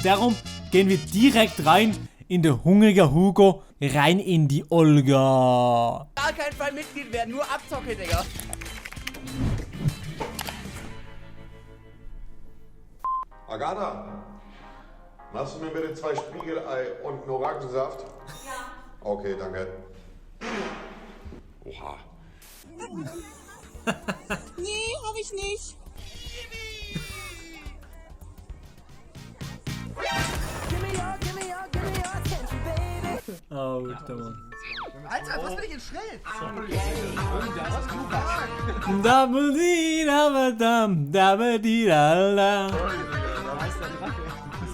Und darum gehen wir direkt rein in den hungrigen Hugo, rein in die Olga. Gar keinen Fall Mitglied werden, nur Abzocke, Digga. Agatha, machst du mir bitte 2 Spiegelei und einen Orangensaft? Ja. Okay, danke. Oha. Nee, hab ich nicht. Alter, Mann. Alter, was bin ich jetzt schnell? Was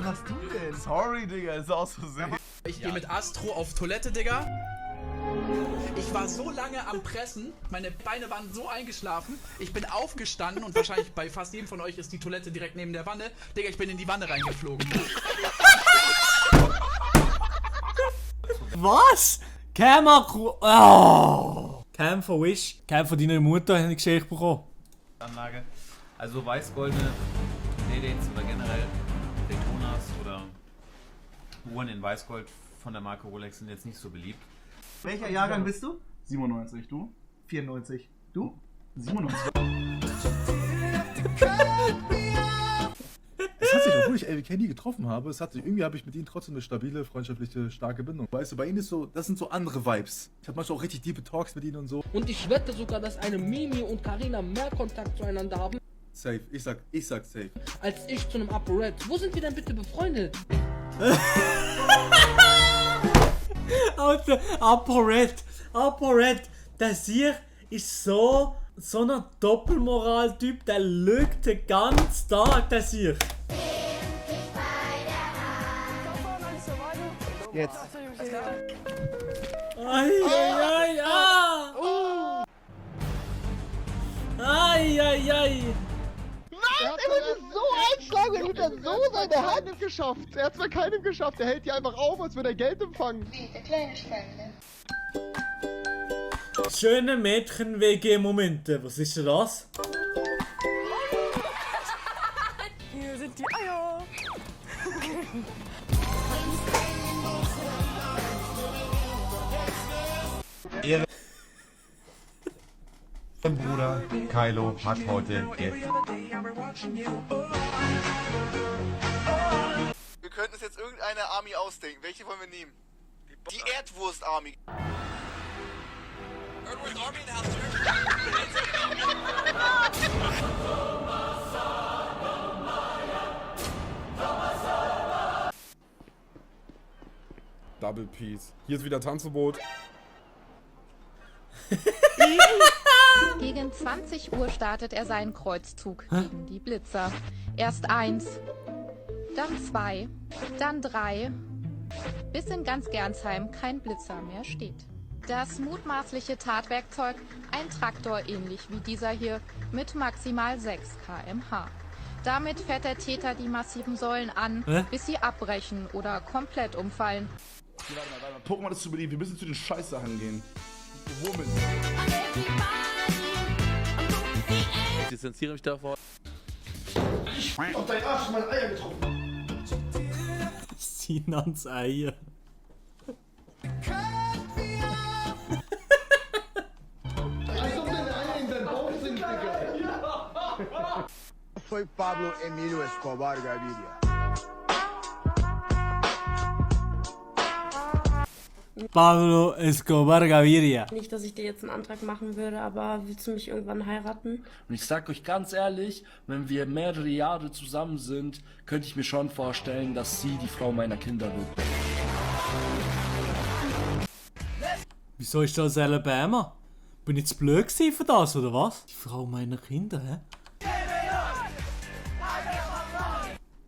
machst du denn? Sorry, Digga, ist aus Versehen. Ich gehe mit Astro auf Toilette, Digga. Ich war so lange am Pressen, meine Beine waren so eingeschlafen, ich bin aufgestanden und wahrscheinlich bei fast jedem von euch ist die Toilette direkt neben der Wanne. Digga, ich bin in die Wanne reingeflogen. Was? Cam von Wish. Cam von deiner Mutter habe ich geschenkt bekommen. Anlage. Also weiß-goldene D-Dates oder generell Daytonas oder Uhren in Weißgold von der Marke Rolex sind jetzt nicht so beliebt. Welcher Jahrgang bist du? 97, du? 94. Du? 97. Es hat sich, obwohl ich Eric Handy getroffen habe, irgendwie habe ich mit ihnen trotzdem eine stabile, freundschaftliche, starke Bindung. Weißt du, bei ihnen ist so, das sind so andere Vibes. Ich habe manchmal auch richtig tiefe Talks mit ihnen und so. Und ich wette sogar, dass eine Mimi und Karina mehr Kontakt zueinander haben. Safe, ich sag safe. Als ich zu einem ApoRed. Wo sind wir denn bitte befreundet? Alter, ApoRed, das hier ist so ein Doppelmoral-Typ, der lügt den ganzen Tag, das hier. Jetzt. Ai. Er wird so einschlagen, er tut das so sein. Er hat es geschafft. Er hat es bei keinem geschafft. Er hält die einfach auf, als würde er Geld empfangen. Schöne Mädchen-WG-Momente. Was ist denn das? Hier sind die Eier. Mein Bruder Kylo hat heute Geld. Wir könnten uns jetzt irgendeine Army ausdenken. Welche wollen wir nehmen? Die Erdwurst-Army. Double Peace. Hier ist wieder Tanzverbot. Gegen 20 Uhr startet er seinen Kreuzzug gegen die Blitzer. Erst 1, dann 2, dann 3, bis in ganz Gernsheim kein Blitzer mehr steht. Das mutmaßliche Tatwerkzeug, ein Traktor ähnlich wie dieser hier, mit maximal 6 km/h. Damit fährt der Täter die massiven Säulen an, bis sie abbrechen oder komplett umfallen. Warte mal. Pokémon ist zu beliebt. Wir müssen zu den Scheißsachen gehen. Womit? Ich distanziere mich davor. Auf deinen Arsch meine Eier getroffen. Sinans Eier. Als ob deine Eier in deinem Bauch sind, Digga. Soy Pablo Emilio Escobar Gaviria. Pablo Escobar Gaviria. Nicht, dass ich dir jetzt einen Antrag machen würde, aber willst du mich irgendwann heiraten? Und ich sag euch ganz ehrlich, wenn wir mehrere Jahre zusammen sind, könnte ich mir schon vorstellen, dass sie die Frau meiner Kinder wird. Wieso ist das Alabama? Bin ich zu blöd gewesen für das, oder was? Die Frau meiner Kinder, hä?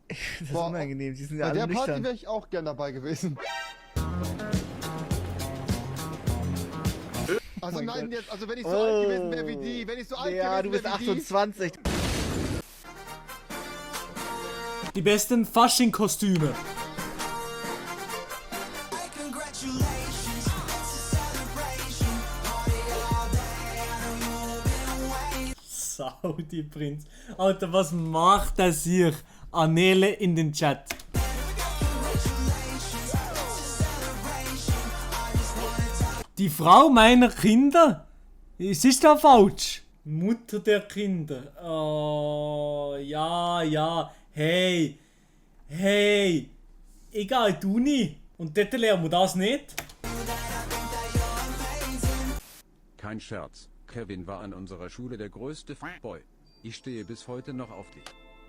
Das ist unangenehm, sie sind ja alle nüchtern. Bei der Party wäre ich auch gern dabei gewesen. Also oh nein, jetzt, also wenn ich so alt gewesen wäre wie die, wenn ich so alt gewesen wäre wie die... Ja, du bist 28. Die besten Fasching-Kostüme. Saudi Prinz. Alter, was macht das hier? Anele in den Chat. Die Frau meiner Kinder? Ist da falsch? Mutter der Kinder. Oh, ja. Hey. Ich gehe in die Uni. Und dort lernen wir das nicht. Kein Scherz. Kevin war an unserer Schule der größte Boy. Ich stehe bis heute noch auf dich.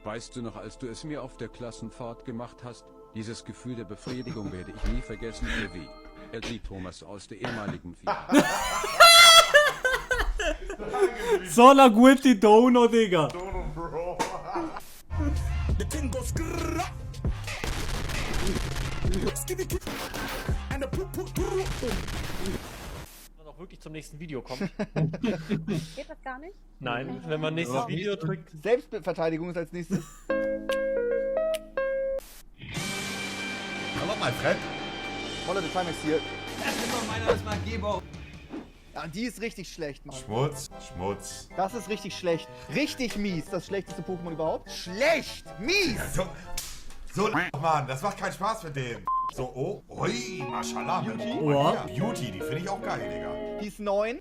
Weißt du noch, als du es mir auf der Klassenfahrt gemacht hast? Dieses Gefühl der Befriedigung werde ich nie vergessen, wie LG Thomas aus der ehemaligen FIFA. So eine gute Dono, Digga. Noch wirklich zum nächsten Video kommt. Geht das gar nicht? Nein, wenn man nächstes Video drückt. Selbstverteidigung ist als nächstes. Hallo, mein Fred. Voller der Timex hier. Das ist doch meiner als Magebo. Ja, die ist richtig schlecht, Mann. Schmutz. Das ist richtig schlecht. Richtig mies. Das schlechteste Pokémon überhaupt. Schlecht! Mies! Ja, so Mann, das macht keinen Spaß mit dem. So, ui, Mashallah. Beauty? Beauty, die finde ich auch geil, Digga. Die ist 9.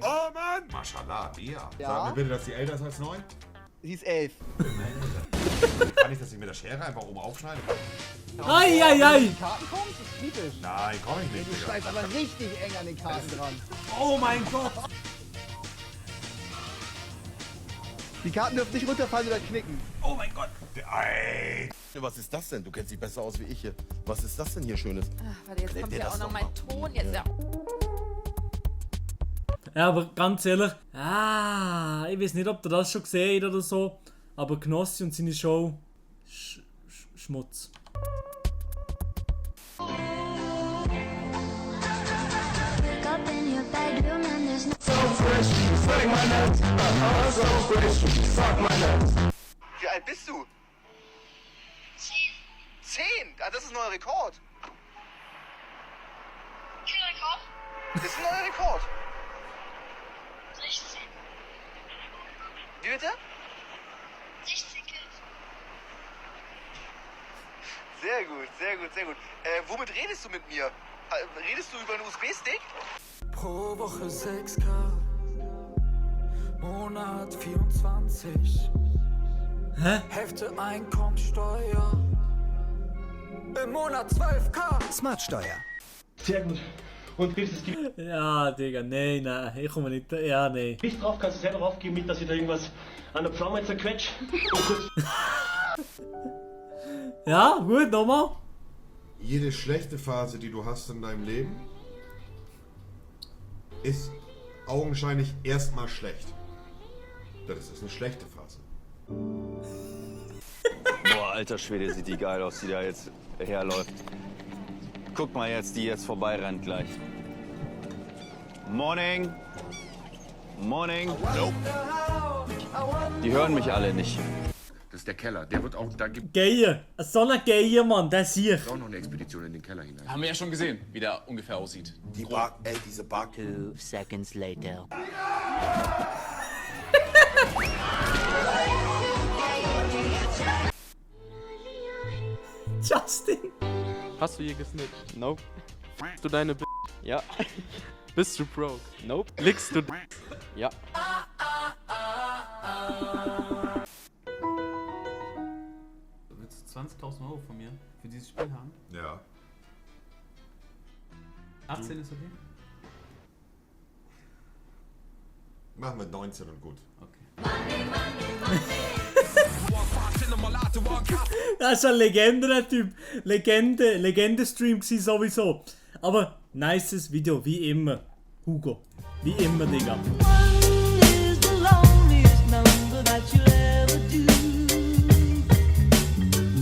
Oh Mann! Mashallah, Mia. Ja. Sag mir bitte, dass die älter ist als 9. Die ist 11. Kann ich das nicht mit der Schere einfach oben aufschneiden? Ai. Die Karten kommen? Das ist kritisch. Nein, komm ich nicht, Du Digga. schneidest aber richtig eng an den Karten dran. Oh mein Gott. Die Karten dürfen nicht runterfallen oder knicken. Oh mein Gott. Ey. Was ist das denn? Du kennst dich besser aus wie ich hier. Was ist das denn hier Schönes? Ach, warte, jetzt Nennt kommt ihr ja das auch noch doch mein mal? Ton. Jetzt ja. Ja, aber ganz ehrlich, ich weiß nicht, ob ihr das schon gesehen habt oder so, aber Knossi und seine Show, Schmutz. Wie alt bist du? 10. Ah, das ist ein neuer Rekord. Rekord? Das ist ein neuer Rekord. 16. Wie bitte? 16 Kills. Sehr gut. Womit redest du mit mir? Redest du über einen USB-Stick? Pro Woche 6K, Monat 24. Hä? Hälfte Einkommensteuer, im Monat 12K. Smartsteuer. Sehr gut. Und gibst es Ja, Digga, nein, ich komme nicht, nee. Bist drauf, kannst du selber aufgeben, mit, dass ich da irgendwas an der Pflaume zerquetsch. Ja, gut, nochmal. Jede schlechte Phase, die du hast in deinem Leben, ist augenscheinlich erstmal schlecht. Das ist eine schlechte Phase. Boah, alter Schwede, sieht die geil aus, die da jetzt herläuft. Guck mal jetzt, die jetzt vorbeirennt gleich. Morning. Nope. Die hören mich alle nicht. Das ist der Keller. Der wird auch. Da gibt Geier. So ein Geier, Mann, der ist hier. auch noch eine Expedition in den Keller hinein. Haben wir ja schon gesehen, wie der ungefähr aussieht. Diese Bar. 2 seconds later. Justin. Hast du je gesnitcht? Nope. Du deine B. Ja. Bist du broke? Nope. Liegst du? Ja. Willst du 20.000 € von mir für dieses Spiel haben? Ja. 18 ist okay? Machen wir 19 und gut. Das ist ein Legende, der Typ. Legende-Stream gsi sowieso. Aber nices Video, wie immer. Hugo. Wie immer, Digga. One is the loneliest number that you